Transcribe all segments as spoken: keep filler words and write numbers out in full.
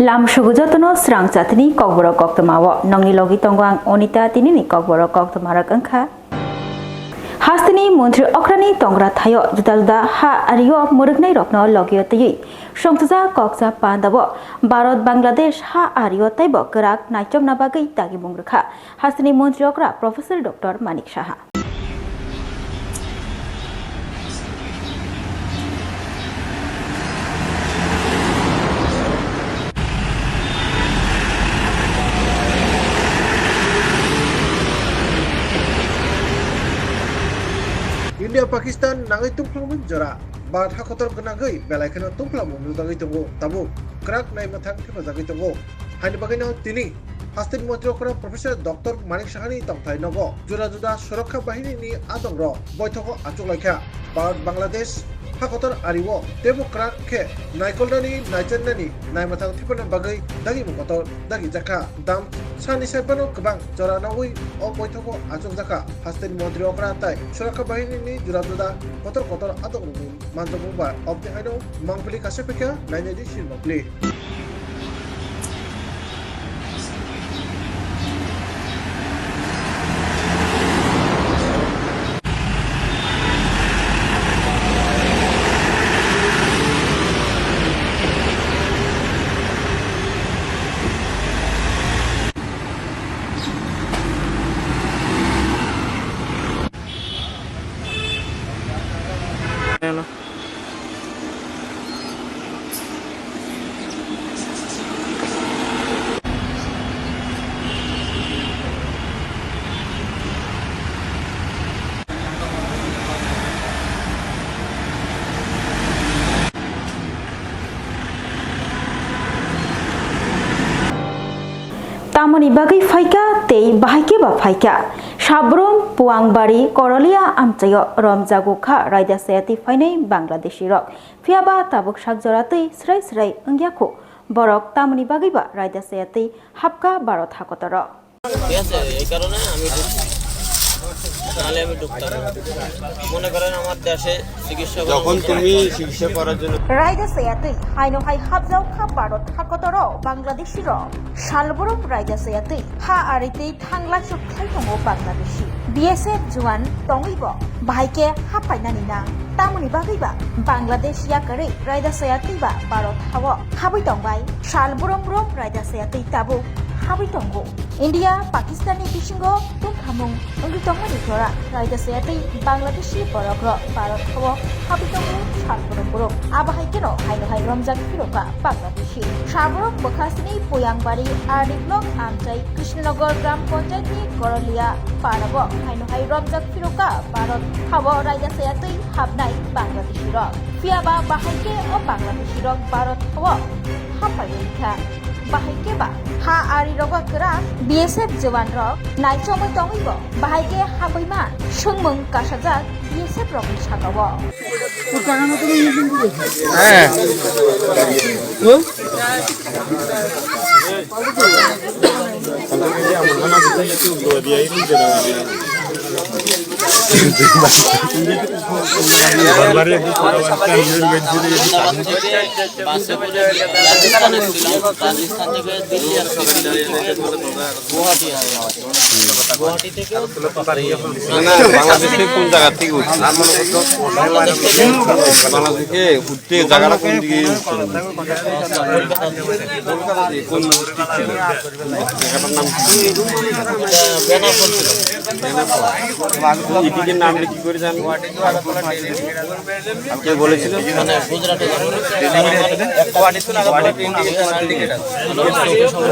Lam sugu jotono srang chatini kokborok koktwma o nongni logi tongo ang Onita, tinini kokborok koktwma rok wngkha. Hasteni montri okrani tongra thaio juda juda ha ario mwrwknai rokno logio twiwi songchajak kokcha pandao Bharat Bangladesh ha ario teibo kwrak naichomna bagwi dagimung rwkha hasteni montri okra Professor Doctor Manik Saha. India Pakistan nangwi tungphlamung jora, Bharat hakotor gwnangwi belai kheno tungphlamung nukjagwi tongo, tabuk kwrak naimathang thepajagwi tongo. Haini bagwino tini Hasteni montri okra Professor Doctor Manik Sahani tongthai nogo juda juda Surakha Bahini ni adong rok boithogo achuk laikha. Bharat Bangladesh hakotor ario teibo kwrak khe naikolnani, naichennani, naimathang thepana bagwi dagimung kotor dagijakha. Dam sani saibano kwbang jora nogwi o boithogo achukjakha. Hasteni montri okra tai Surakha Bahini ni juda juda kotor kotor adong rokni manjak mungba obni haino mangpili kaisa pekha nainai di sir mangpili. Tamoni bagwi phaikha tei bahai khe ba phaikha? Sabrum Puangbari Korolia amchaio romjago kha raida sayatwi phainai Bangladeshi rok. Phiya ba tabuk sak jora twi srai srai wngya khu borok tamoni bagwi ba raida sayatwi hapkha Bharat hakotoro. ঠিক আছে, এই কারণে আমি ঢুকছি, নাহলে আমি ঢুকতাম না। মনে করেন আমার দেশে চিকিৎসা করার যখন মতো তুমি চিকিৎসা করার জন্য Raida sayatwi haino hai hapjaokha Bharat hakotoro Bangladeshi rok. Salborom raida sayatwi ha aritwi thanglai chukthai tongo Bangladeshi. B S F juan tongwibo bahai khe haphainani nang. Tamoni bagwi ba Bangladesh yakarwi raida sayatwi ba Bharat hao habwi tongbai. Salborom rom raida sayatwi tabuk habwi tongo. India, Pakistan ni bisingo tungkhamung wngwi tongmani jora raida sayatwi Bangladeshi borok rok Bharat hao habwi tongo salborom borok. Abo hai kheno haino hai romjak phirokha Bangladeshi. Salborom bwkhasni Poyangbari R D block amchai Krishnanagar Gram Panchayat ni Korolia parao haino hai romjak phirokha Bharat hao raida sayatwi habnai Bangladeshi rok. Phiya ba bahai khe o Bangladeshi rok Bharat hao hapai wngkha. Bahai khe ba ha ari rogo kwrak B S F juan rok naichomwi tongwi bo bahai khe habwi ma swngmung kasajak B S F rokni sakao. বাসে করে রাজস্থানে ছিলাম, রাজস্থান থেকে দিল্লি আর গুয়াহাটি আসলাম। গুয়াহাটি থেকে না, না, বাংলাদেশে কোন জায়গা থেকে উঠছে? বাংলাদেশ থেকে বাংলাদেশে উঠতে জায়গাটা কোন দিকে উঠছে? কোন ডিস্ট্রিক্ট ছিল? জায়গাটার নাম কি? এটা বেনাপোল ছিল। বেনাপোল। এদিকে নামটা কি করে জানবো? কে বলেছিল? মানে গুজরাটে যখন আমার একটা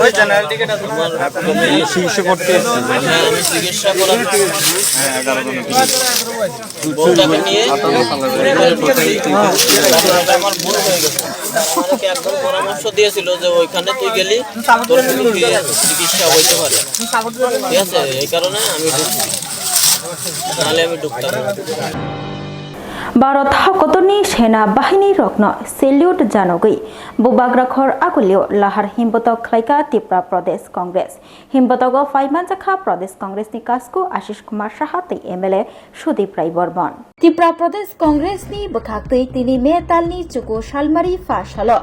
ওই জেনারেল টিকিট আছে। আমার শীর্ষ করতে এসেছে। হ্যাঁ, আমি চিকিৎসা করার বউটাকে নিয়ে আমার ভুল হয়ে গেছে। আমাকে একজন পরামর্শ দিয়েছিল যে ওইখানে তুই গেলি, তোর কোনো কি চিকিৎসা হইতে পারে। ঠিক আছে, এই কারণে আমি ঢুকছি, নাহলে আমি ঢুকতাম না। Bharat hakotorni sena bahini rokno salute janogwi bubagra khor agulio lahar himbotok khlaika Tipra Pradesh Congress. Himbotogo phai manjakha Pradesh Congress ni kasku Ashish Kumar Saha tei M L A Sudip Rai Bormon. Tipra Pradesh Congress ni bwkhaktwi tini May talni chuku salmari pha salo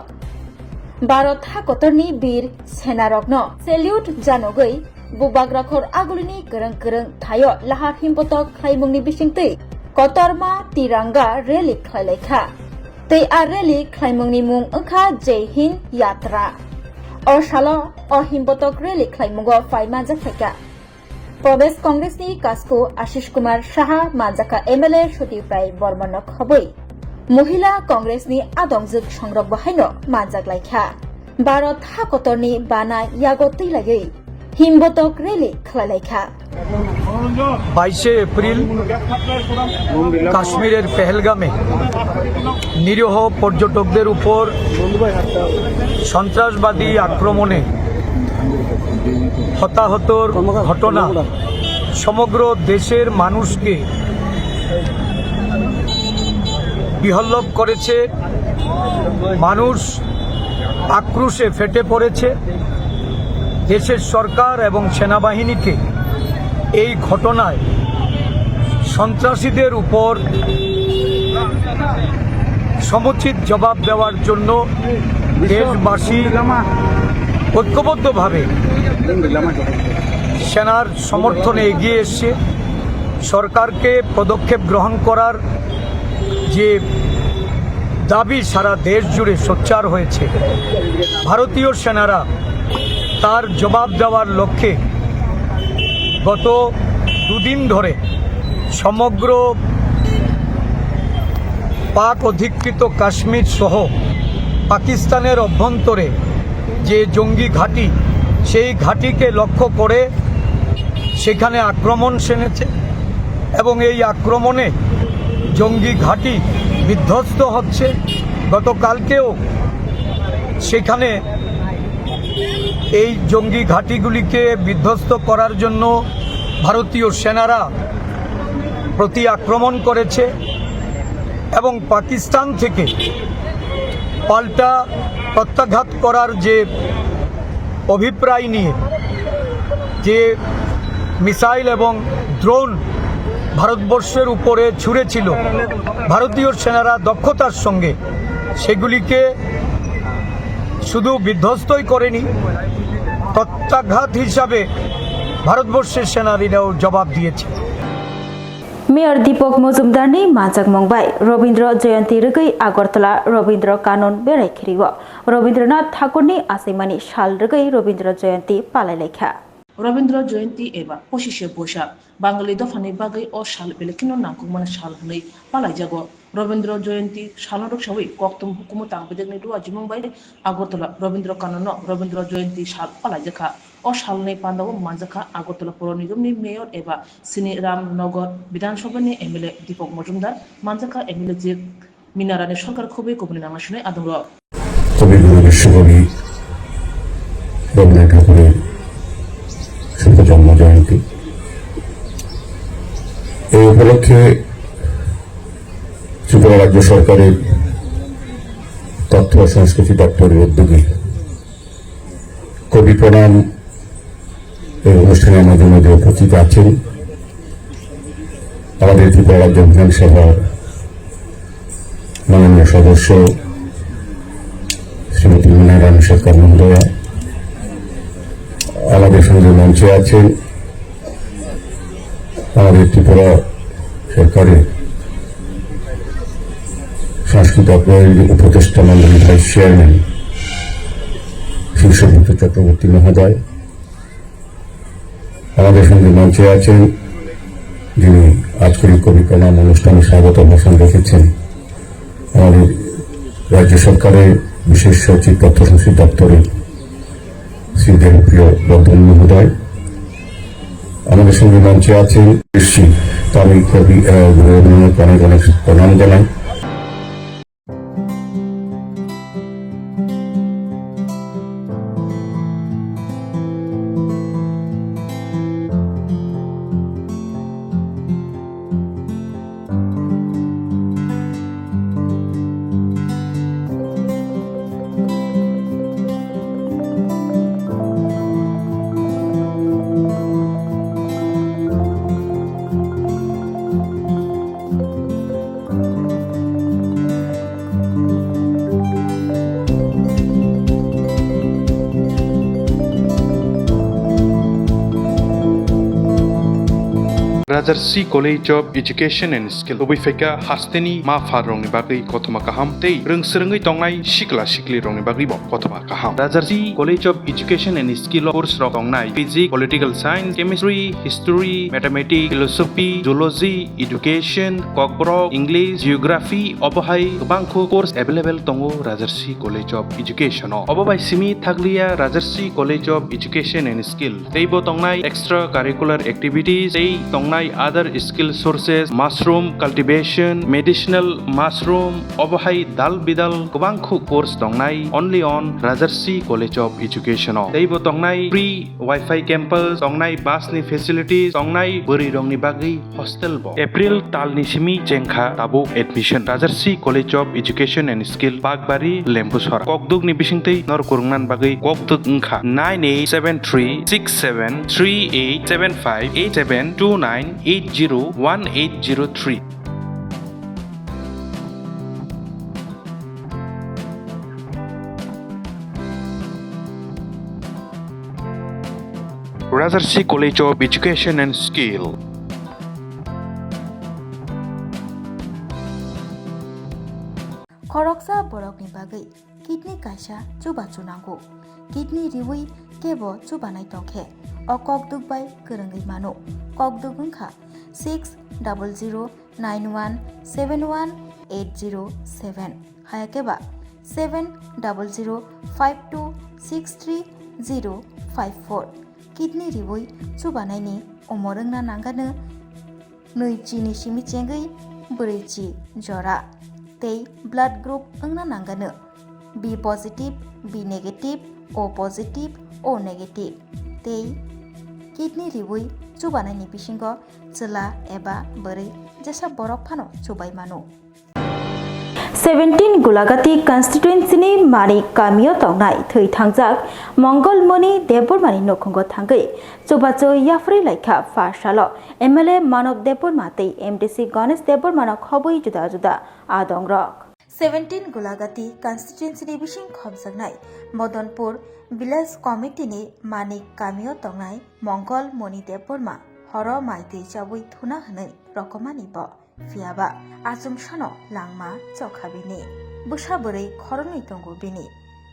Bharat hakotorni bir senarokno salute janogwi bubagra khor agulini kwrwng kwrwng thaio lahar himbotok khlaimungni bisingtwi kotorma tiranga rally khlailaikha. Tei a rally khlaimungni mung wngkha Jai Hind Yatra. O salo o himbotok rally khlaimungo phai manjak phaikha. Pradesh Congress ni kasku Ashish Kumar Saha manjakha M L A Sotiprai Bormano khobwi. Mohila Congress ni adongjwk songrok bo haino manjak laikha. Bharat hakotorni bana yago twilaiwi himbotok rally khlailaikha. বাইশে এপ্রিল কাশ্মীরের পেহেলগামে নিরীহ পর্যটকদের উপর সন্ত্রাসবাদী আক্রমণে হতাহতর ঘটনা সমগ্র দেশের মানুষকে বিহ্বল করেছে। মানুষ আক্রোশে ফেটে পড়েছে। দেশের সরকার এবং সেনাবাহিনীকে এই ঘটনায় সন্ত্রাসীদের উপর সমুচিত জবাব দেওয়ার জন্য দেশবাসী ঐক্যবদ্ধভাবে সেনার সমর্থনে এগিয়ে এসছে। সরকারকে পদক্ষেপ গ্রহণ করার যে দাবি সারা দেশ জুড়ে সোচ্চার হয়েছে, ভারতীয় সেনারা তার জবাব দেওয়ার লক্ষ্যে গত দুদিন ধরে সমগ্র পাক অধিকৃত কাশ্মীর সহ পাকিস্তানের অভ্যন্তরে যে জঙ্গি ঘাঁটি, সেই ঘাঁটিকে লক্ষ্য করে সেখানে আক্রমণ সেনেছে এবং এই আক্রমণে জঙ্গি ঘাঁটি বিধ্বস্ত হচ্ছে। গতকালকেও সেখানে এই জঙ্গি ঘাঁটিগুলিকে বিধ্বস্ত করার জন্য ভারতীয় সেনারা প্রতি আক্রমণ করেছে এবং পাকিস্তান থেকে পাল্টা প্রত্যাঘাত করার যে অভিপ্রায় নিয়ে যে মিসাইল এবং ড্রোন ভারতবর্ষের উপরে ছুড়েছিল ভারতীয় সেনারা দক্ষতার সঙ্গে, সেগুলিকে শুধু বিধ্বস্তই করেনি, প্রত্যাঘাত হিসাবে ভারতবর্ষের সেনারা এটাও জবাব দিয়েছে। Mayor Dipok Mojumdarni manjakmung bai Robindra Jayanti rwgwi Agartala Robindra Kanon berai khirio. Rabindranath Thakurni achaimani sal rwgwi Robindra Jayanti palailaikha. Rabindra Jayanti eba pochishe Boishak Bangali dophani bagwi o sal belai kheno nangkukmani sal hwnwi palaijago. Rabindra Jayanti salno rwksawi kokthum hukumu tang bedekni duajimung bai Agartala Rabindra Kanonno Rabindra Jayanti sal palaijakha. O salni pandao manjakha Agartala Poro Nigomni Mayor eba Sini Ram Nagar Bidhan Sabhani M L A Dipok Mojumdar, manjakha M L A jik Mina Rani Sarkar khobwi kubuni nangna sunai adongrok. কবিগুরু বিশ্বকবি রবীন্দ্রনাথ ঠাকুরের শুভ জন্ম জয়ন্তী। এই উপলক্ষে ত্রিপুরা রাজ্য সরকারের তথ্য ও সংস্কৃতি দপ্তরের উদ্যোগে কবি প্রণাম এই অনুষ্ঠানে আমাদের মধ্যে উপস্থিত আছেন আমাদের ত্রিপুরা রাজ্য বিধানসভার মাননীয় সদস্য শ্রীমতী মীনা রানী সরকার মহোদয়া, আমাদের সঙ্গে মঞ্চে আছেন আমাদের ত্রিপুরা সরকারের সংস্কৃতি দপ্তরের উপদেষ্টা মণ্ডলীর ভাইস চেয়ারম্যান শ্রী সুব্রত চক্রবর্তী মহোদয়, আমাদের সঙ্গে মঞ্চে আছেন, যিনি আজকের এই কবি প্রণাম অনুষ্ঠানে স্বাগত ভাষণ রেখেছেন আমাদের রাজ্য সরকারের বিশেষ সচিব তথ্য সংস্কৃতি দপ্তরের শ্রী দেবপ্রিয় বর্ধন মহোদয়। আমাদের সঙ্গে মঞ্চে আছেন শ্রী তামিল কবি, আহ, রবীন্দ্রনাথ অনেক অনেক প্রণাম জানাই। Rajarsi College of Education and Skill kubui phaikha hasteni ma pharrokni bagwi kothoma kaham tei rwngswrwngwi tongnai sikla siklirokni bagwibo kothoma kaham. Rajarsi College of Education and Skill o course rok tongnai Physics, Political Science, Chemistry, History, Mathematics, Philosophy, Zoology, Education, Kokborok, English, Geography, obo hai kwbangkho course available tongo Rajarsi College of Education o. Obo bai simi thakliya Rajarsi College of Education and Skill. Teibo tongnai extra curricular activities, tei tongnai other skill sources, mushroom cultivation, medicinal mushroom, obo hai dal bidal kwbangkho course tongnai only on Rajarsi College of Education o. Teibo tongnai free Wi-Fi campus, tongnai bus ni facilities, tongnai bwrwi rokni bagwi hostel bo. April tal ni simi chengkha tabuk admission. Rajarsi College of Education and Skill, Bakbari, Lembusora. Kokduk ni bisingtwi nor kurungnan bagwi kokduk wngkha nine eight seven three six seven three eight seven five eight seven two nine eight zero one eight zero three. Rajarsi College of Education and Skill. Khoroksa borokni bagwi kidney kaisa chubachu nango. Kidney riwi kebo chubanai tongkhe o kokduk bai kwrwngwi mano. Kokduk wngkha six double zero nine one seven one eight zero seven, hayakhe ba seven double zero five two six three zero five four. Kidney riwi chubanaini umor wngna nangano nwi chini simi chengwi brwi chi jora, tei blood group wngna nangano B positive, B negative, O positive, O negative, tei kidney riwi chubanaini bisingo chwla eba bwrwi jesa borok phano chubai mano. Seventeen Gulagati constituency ni Manik kamio tongnai thwi thangjak Mongol Moni Debbarma ni nukhungo thangwi chubachu yapharwi laikha pha salo M L A Manob Debbarma tei M D C Ganesh Debbarma no khobwi juda juda adongrok. Seventeen Gulagati constituency ni bising khopjaknai Modonpur Village Committee ni Manik kamio tongnai Mongol Moni Debbarma horo mai twi chabwi thuna hwnwi rokomani bo. Phiya ba achomsano langma chokha bini. Bwsa bwrwi khoroknwi tongo bini.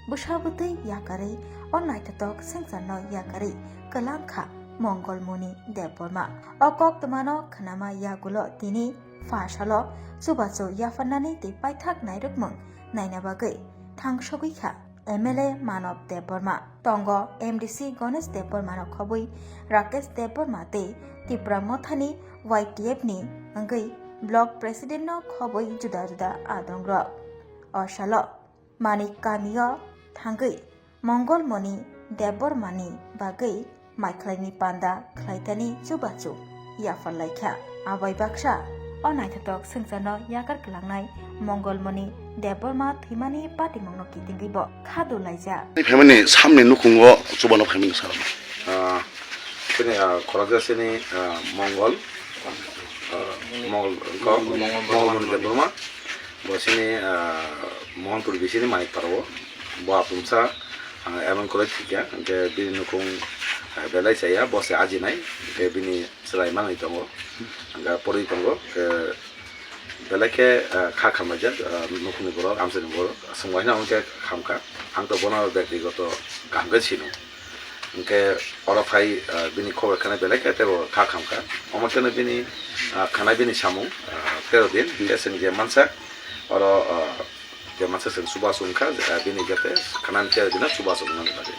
Bwsa bwtwi yakarwi o naithotok swngcharno yakarwi kwlang kha Mongol Moni Debbarma. O koktwmano khnama yagulo tini pha salo chubachu yapharnani tei paithak nairwkmung naina bagwi thangsogwi kha. M L A Manob Debbarma, tongo M D C Ganesh Debbarma no khobwi Rakesh Debbarma tei Tipra Mothani Y T F ni wngwi Block President no khobwi juda juda adongrok. O salo Manik kamio thangwi Mongol Moni Debbarma ni bagwi maikhlaini panda khlaitani chubachu yapharlaikha. Abai baksa o naithotok swngcharno yakar kwlangnai Mongolmoni Debbarma thwimani patimungno kitingwi bo khadu laijak. Ani phaimani samni nukhungo chubano phaimani sal. Ah, chini, ah, khoroksa chini, ah, Mongol, ah, Mongol, Mongolmoni Debbarma. Bo chini, ah, Mohanpur bisini Manik Parao. Bo apumsa, ah, Evan College thikya, hwnkhe bini nukhung, ah, belai chaya, bo se ajinai, hwnkhe bini chwrai manwi tongo, hwnkhe porwi tongo, hwnkhe belai khe, ah, kha khamlaijak, ah, nukhungni borok, amchaini borok, chwng bai hwnba hwnkhe khamkha, ang to bono bektigoto kaham khe sino. Hwnkhe oro phai, ah, bini khobor khana belai khe teibo kha khamkha. Omo kheno bini, ah, khana bini samung, ah, tero din, bini chwng je mansa, oro, ah, je mansa chwng chubachu wngkha, ah, bini jate khana tero dino chubachu wngnani bagwi.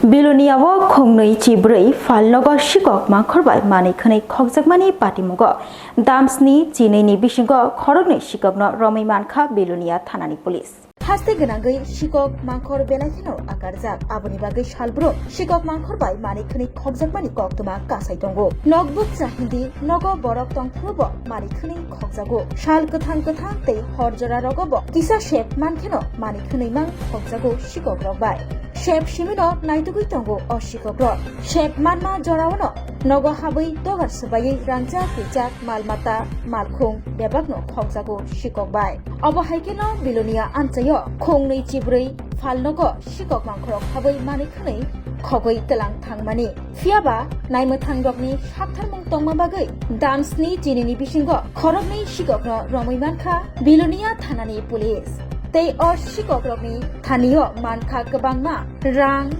Bilonia o khongnwi chibrwi phalnogo sikok mangkhor bai manwi khwnwi khokjakmani patimungo damsni chinwi ni bisingo khoroknwi sikokno romwi mankha Bilonia thanani police. Haste gwnangwi sikok mangkhor belai kheno akarjak. Aboni bagwi salbrum sikok mangkhor bai manwi khwnwi khokjakmani koktwma kasai tongo. Nokbuk cha hindi nogo borok tongphuru bo manwi khwnwi khokjago. Sal kwthang kwthang tei hor jora rogo bo kisa sep mankheno manwi khwnwi mang khokjago sikok rok bai. Sep simino naitugwi tongo o sikok rok. Sep manma jorao no nogo habwi dogar swbaiwi rangchak rijak mal mata malkhung bebakno khokjago sikok bai. Obo hai kheno Bilonia amchaio khongnwi chibrwi Phalnogo sikok mangkhorok habwi manwi khwnwi khogwi tlang thangmani. Phiyaba naimwthangrokni saktharmung tongma bagwi dance ni chinini bisingo khoroknwi sikokno romwi mankha Bilonia thanani police. Tei o sikokrokni thanio mankha kwbangma rang,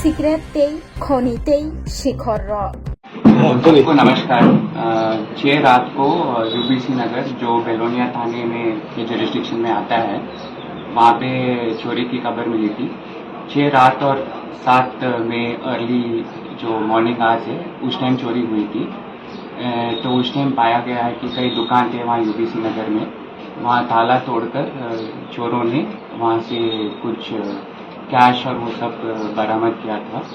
cigarette tei khoni tei sikhor rok. सबको नमस्कार। अ, छह रात को, अ, यूबीसी नगर, जो बेलोनिया थाने में के जुरिस्डिक्शन में आता है, वहाँ पे चोरी की खबर मिली थी। छह रात और सात में अर्ली जो मॉर्निंग आज है, उस टाइम चोरी हुई थी। अ, तो उस टाइम पाया गया है कि कई दुकान थे वहाँ यूबीसी नगर में, वहाँ ताला तोड़कर, अ, चोरों ने वहाँ से कुछ, अ, कैश और वो सब, अ, बरामद किया था।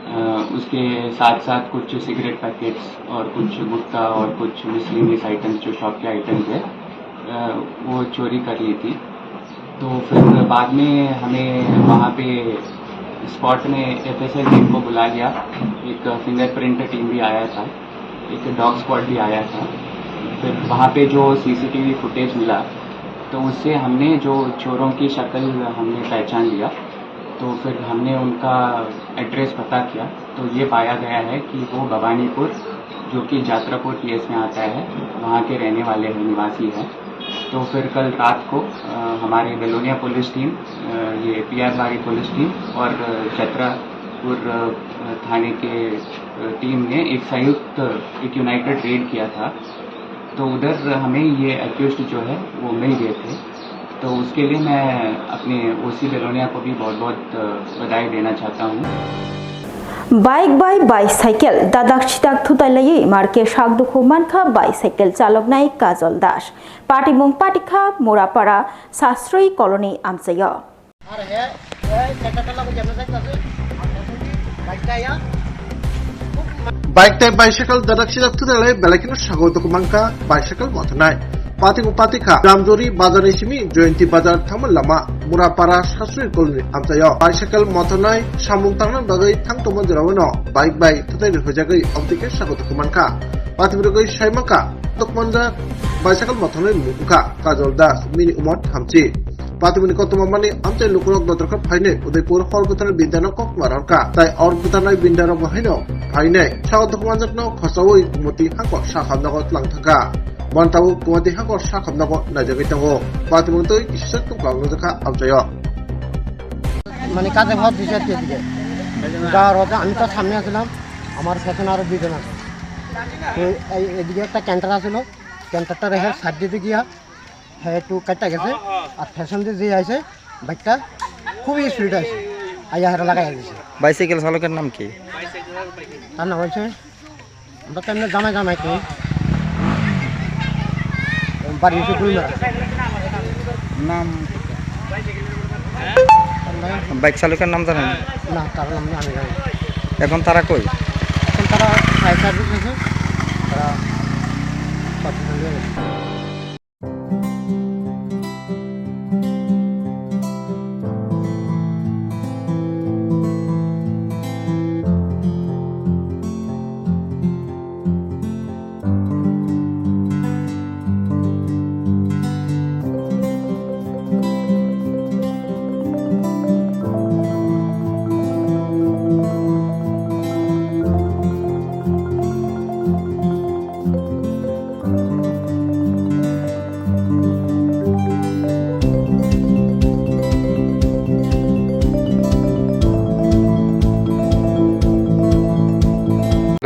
अ, उसके साथ-साथ कुछ सिगरेट पैकेट्स और कुछ गुटखा और कुछ मिसलेनियस आइटम्स, जो शॉप के आइटम्स है, अ, वो चोरी कर ली थी। तो फिर बाद में हमें वहाँ पे स्पॉट में एफएसएल टीम को बुला लिया, एक फिंगरप्रिंट टीम भी आया था, एक डॉग स्क्वाड भी आया था। फिर वहाँ पे जो सीसीटीवी फुटेज मिला, तो उससे हमने जो चोरों की शक्ल हमने पहचान लिया। तो फिर हमने उनका एड्रेस पता किया, तो ये पाया गया है कि वो भवानीपुर, जो कि जात्रापुर पीएस में आता है, वहाँ के रहने वाले हैं, निवासी हैं। तो फिर कल रात को, अ, हमारे बेलोनिया पुलिस टीम, अ, ये पीआर बारी पुलिस टीम और, अ, जात्रापुर, अ, थाने के, अ, टीम ने एक संयुक्त, एक यूनाइटेड रेड किया था। तो उधर हमें ये एक्यूज्ड जो है, वो मिल गए थे। तो उसके लिए मैं अपने ओसी बेलोनिया को भी बहुत-बहुत, अ, बधाई देना चाहता हूँ। Bike bai bicycle dadak sidak thutai laiwi marke sak dukhu mankha bicycle chaloknai Kajol Das. Patimung patikha Murapara Sasrwi Colony amchaio. Bike tei bicycle dadak sidak thutai lai belai kheno sago dukhu mankha bicycle mothonai. Patikha patikha Ramjori bazar ni simi Joyonti bazar thangma lama Murapara Sasrwi Colony amchaio bicycle mothonai samung tangnani bagwi thang tongma jorao no bike bai thutai rwhojagwi obotwi khe sago dukhu mankha. Patimung rwgwi sai mankha dukhu manjak bicycle mothonai mung wngkha Kajol Das, bini umor thamchi. Patimungni koktwma mani amchai lukurok dodorkha phainai Udaipur hor bwtharnai bindano koktwma rwkha. Tai hor bwtharnai bindarokbo haino phainai. Sago dukhu manjakno khochaui Kumoti hako sakhamnago tlang thangkha. Bono tabuk Kumoti hako sakhamnago naijagwi tongo. Patimung twi kisa tongkha wngjakha amchaio. মানে কাজে ভাত দিছে আজকে এদিকে। যাওয়ার পথে আমি তো সামনে আছিলাম, আমার পেছনে আরো দুইজন আছে। তো এই এদিকে একটা ক্যান্টার আছিল, ক্যান্টারটা রেখে সাইড দিতে গিয়া হ্যাঁ, একটু কাটটা গেছে। আর ফ্যাশন দিয়ে যে আইছে, বাইকটা খুবই স্পিড আছে। আইয়া হেরা লাগাই দিছে। বাইসাইকেল চালকের নাম কি? তার নাম হচ্ছে, আমরা তো এমনি জামাই জামাই কই। বাড়ি হচ্ছে গুলমারা। নাম? বাইক চালকের নাম জানেন? না, তার নাম আমি জানি না। এখন তারা কই? এখন তারা ফায়ার সার্ভিস আছে, তারা হসপিটালে গেছে।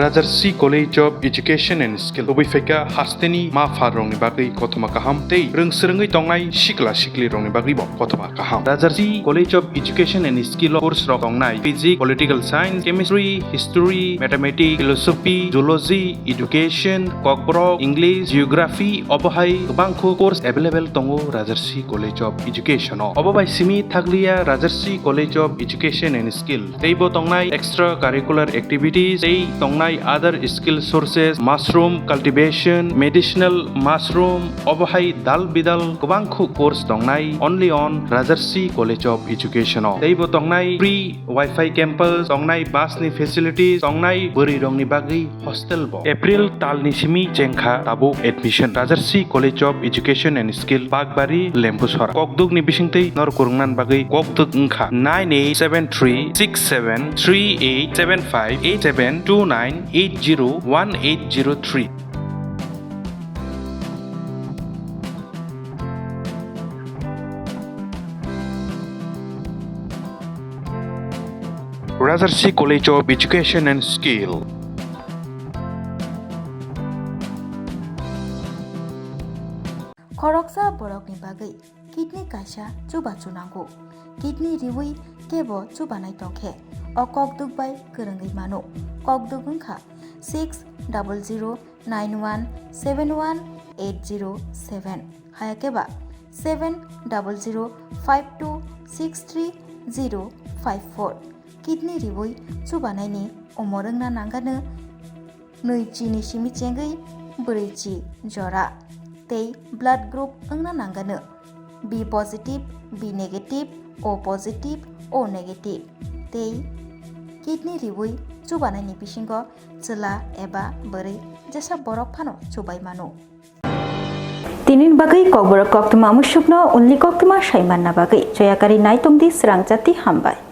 Rajarsi College of Education and Skill, tubui phaikha hasteni ma pharrokni bagwi kothoma kaham tei rwng swrwngwi tongnai sikla siklirokni bagwibo kothoma kaham. Rajarsi College of Education and Skill o course rok tongnai Physics, Political Science, Chemistry, History, Mathematics, Philosophy, Zoology, Education, Kokborok, English, Geography, obo hai kwbangkho course available tongo Rajarsi College of Education o. Obo bai simi thakliya Rajarsi College of Education and Skill, teibo tongnai extra curricular activities tei tongnai Other skill sources, mushroom cultivation, medicinal mushroom, obo hai dal bidal kwbang khu course tongnai only on Rajarsi College of Education o. Teibo tongnai free Wi-Fi campus, tongnai bus ni facilities, tongnai bwrwi rokni bagwi hostel bo. April tal ni simi chengkha tabuk admission. Rajarsi College of Education and Skill, Bakbari, Lembusora. Kokduk ni bisingtwi nor kwrwngna bagwi kokduk wngkha nine eight seven three six seven three eight seven five eight seven two nine eight zero one eight zero three. Rajarsi College of Education and Skill. Khoroksa borokni bagwi kidney kaisa chubachu nango. Kidney riwi kebo chubanai tongkhe o kokduk bai kwrwngwi mano. Kokduk wngkha six double zero nine one seven one eight zero seven, hayakhe ba seven double zero five two six three zero five four. Kidney riwi chubanaini umor wngna nangano nui chini simi chengwi brwi chi jora tei blood group wngna nangano B positive, B negative, O positive, O negative tei kidney riwi chubanaini bisingo chwla eba bwrwi jesa borok phano chubai mano. Tinini bagwi Kokborok koktwma musukno only koktwma sai manna bagwi joyakari naitongdi Srang Jati, hambai.